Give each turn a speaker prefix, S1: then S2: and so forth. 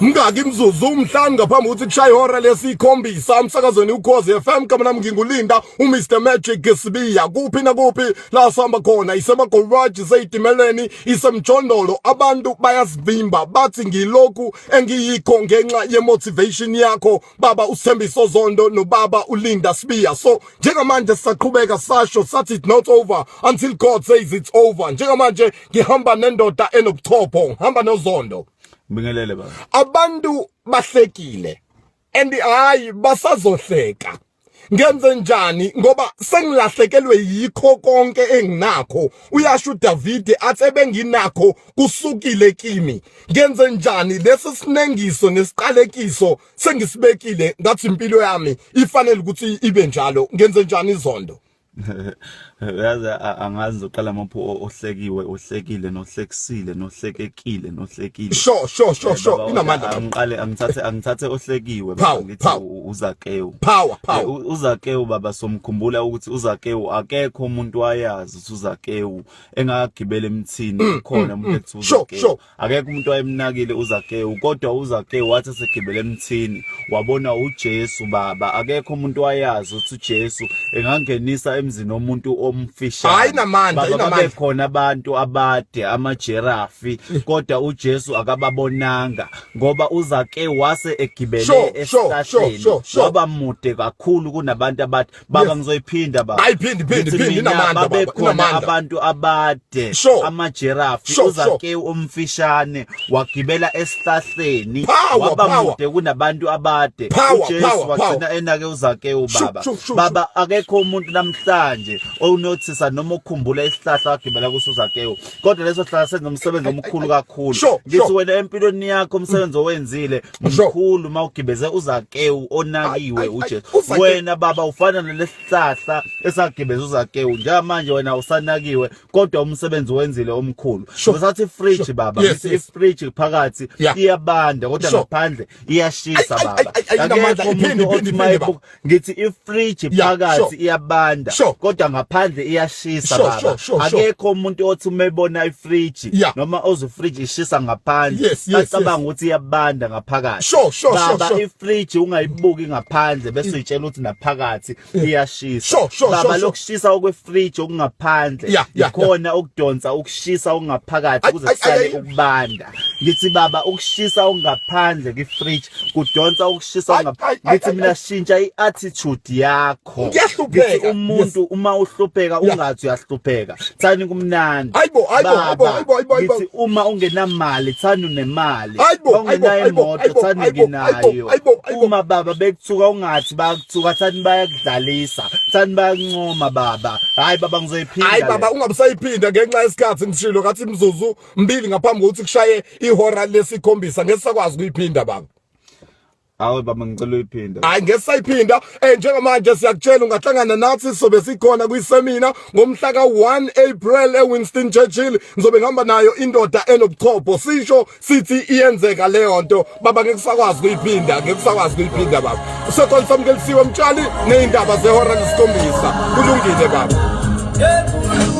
S1: Mngaki imzuzu umhlanu ngaphambi ukuthi kushaye ihora lesikhombisa umsakazweni Ukhozi FM. Kama nami nginguLinda uMr Magic Sibiya. Kuphi nakuphi la sihamba khona, isemagaraji, iseyitimeleni, isemjondolo, abantu bayasivimba bathi ngilokhu engiyikho ngenxa ye-motivation yakho baba uSthembiso Zondo nobaba uLinda Sibiya. So njengamanje sisaqhubeka, sasho sathi it's not over until God says it's over. Njengamanje ngihamba nendoda enobuchopho, ngihamba noZondo.
S2: Ngibingelele, baba.
S1: Abantu bahlekile and hayi, basazohleka. Ngenze njani ngoba sengilahlekelwe yikho konke enginakho? Uyasho uDavid athi ebenginakho kusukile kimi. Ngenze njani? Lesi sinengiso nesiqalekiso sengisibekile, ngathi impilo yami ifanele ukuthi ibe njalo. Ngenze njani, iZondo?
S2: Yazi, angazi ngizoqala mapho ohlekiwe, ohlekile, nohlekisile, nohlekekile, nohlekile.
S1: Sure.
S2: Baba,
S1: Inamandla, baba.
S2: Angiqale angithathe ohlekiwe, baba.
S1: Power,
S2: ngithi
S1: power.
S2: uZakewu.
S1: Power, power.
S2: UZakewu, baba, somkhumbula ukuthi uZakewu, akekho umuntu wayazi ukuthi uZakewu engagibela emthini khona umuntu ethi uZakewu. Akekho umuntu wayemnakile uZakewu, kodwa uZakewu wathi esegibele emthini wabona uJesu, baba. Akekho umuntu wayazi ukuthi uJesu engangenisa emzini womuntu omfishane.
S1: Hayi, inamandla,
S2: Baba,
S1: inamandla.
S2: babekhona abantu abade, amajerafi, kodwa uJesu akababonanga ngoba uZakewu wase egibele esihlahleni, waba mude kakhulu kunabantu abade, baba. Ngizoyiphinda, baba.
S1: Hayi, phindi, phindi,
S2: Ngithi
S1: phindi,
S2: mina,
S1: inamandla, baba,
S2: babekhona
S1: inamandla.
S2: abantu abade, amajerafi. UZakewu omfishane wagibela esihlahleni,
S1: Power,
S2: waba
S1: power.
S2: mude kunabantu abade.
S1: Power,
S2: uJesu
S1: power,
S2: wagcina enake uZakewu, baba. Baba, akekho umuntu namhlanje owunothisa noma ukukhumbula isihlahla wagibela kuso uZakewu, kodwa leso sihlahla senza umsebenzi omkhulu kakhulu. Ngithi wena empilweni yakho umsebenzi owenzile mkhulu uma ugibeze uZakewu onakiwe
S1: Ay, ay, ay,
S2: uJesu.
S1: uZakewu.
S2: Wena, baba, ufana nalesihlahla esagibeza uZakewu. Njengamanje wena usanakiwe, kodwa umsebenzi wenzile omkhulu. Ngisathi ifridge, baba, ngithi ifridge phakathi iyabanda, kodwa ngaphandle iyashisa,
S1: Ay, ay,
S2: baba.
S1: ay, ay, inamandla.
S2: Akekho
S1: Iphinde,
S2: umuntu
S1: iphinde,
S2: othi
S1: iphinde,
S2: mayebuka.
S1: baba.
S2: Ngithi ifridge phakathi iyabanda, kodwa ngaphandle iyashisa, baba. Akekho umuntu othi uma ebona ifridge noma oze ifridge ishisa ngaphandle acabanga ukuthi iyabanda ngaphakathi. Baba, ifridge ungayibuki ngaphandle bese uyitshela ukuthi naphakathi iyashisa. Baba, lokushisa okwefridge okungaphandle ikhona okudonsa ukushisa okungaphakathi kuze kusale ukubanda. Ngithi, baba, ukushisa okungaphandle kwifridge kudonsa ukushisa okungaphandle. Ngithi mina shintsha i-attitude yakho.
S1: Ngiyahlupheka.
S2: Ngithi umuntu uma uhlupheka, ungathi uyahlupheka, thani kumnandi.
S1: Hayibo, hayibo, hayibo,
S2: Baba,
S1: hayibo, hayibo, hayibo.
S2: ngithi uma ungenamali, thani unemali.
S1: Hayibo,
S2: Uma
S1: hayibo,
S2: ungenayo
S1: hayibo,
S2: imoto,
S1: hayibo,
S2: thani
S1: hayibo,
S2: nginayo.
S1: hayibo, hayibo, hayibo.
S2: Uma, baba, bekuthuka, ungathi bayakuthuka, thani bayakudlalisa, thani bayakuncoma, baba. Hayi, baba, ngizoyiphinda
S1: Hayi
S2: le.
S1: baba, ungabe usayiphinda ngenxa yesikhathi. Ngishilo ngathi imizuzu mbili ngaphambi kokuthi kushaye ihora lesikhombisa, ngeke sakwazi ukuyiphinda, baba.
S2: Hawu baba, ngicela uyiphinda.
S1: Hayi, ngeke sayiphinda. Njengamanje siyakutshela, ungahlangana nathi, sobe sikhona kwisemina ngomhla ka1 April eWinston Churchill. Ngizobe ngihamba nayo indoda enobuchopho, sisho sithi iyenzeka leyo nto, baba. Ngeke sakwazi ukuyiphinda, ngeke sakwazi ukuyiphinda, baba. Usekhona Samukelisiwe Mtshali nezindaba zehora lesikhombisa. Kulungile, baba.
S3: Yeah.